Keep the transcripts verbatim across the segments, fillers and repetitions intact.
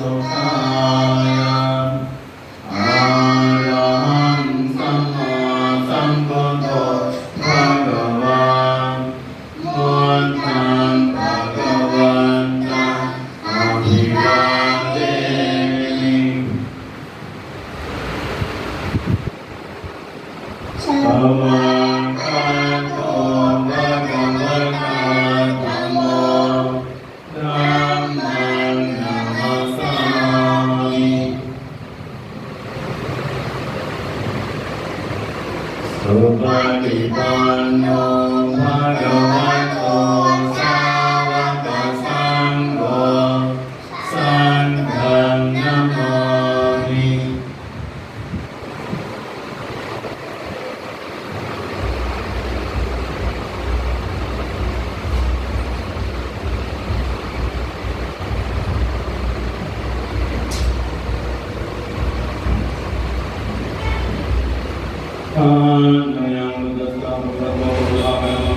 Sukhāya. Arahaṃ sammāsambuddho bhagavā. Buddhaṃ bhagavantaṃ abhivādemi. Svākkhāto bhagavatā dhammo. Dhammaṃ namassāmi. Supaṭipanno bhagavato sāvakasaṅgho. Saṅghaṃ namāmi. ข้าแต่ยังพุทธเจ้า พระพุทธเจ้า พระพุทธ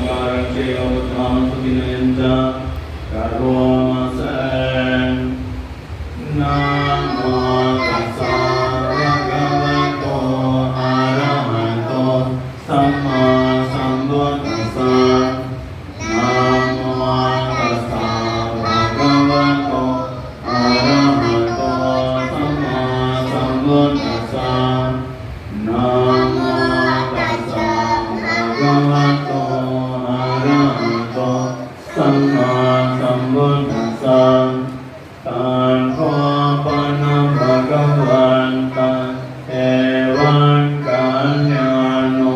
เจ้า พระธรรมเจ้า พระธรรมเจ้า Karoma se. Namo tassa bhagavato arahato sammāsambuddhassa. Namo tassa bhagavato arahato sammāsambuddhassa. Namo tassa bhagavato arahato sammāsambuddhassa. Taṃ kho pana bhagavantaṃ evaṃ kalyāṇo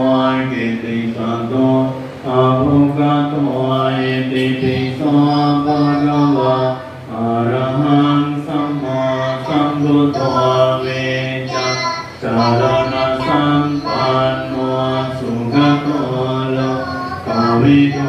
kittisaddo abbhuggato: Itipi so bhagavā arahaṃ sammāsambuddho vijjācaraṇasampanno sugato lokavidū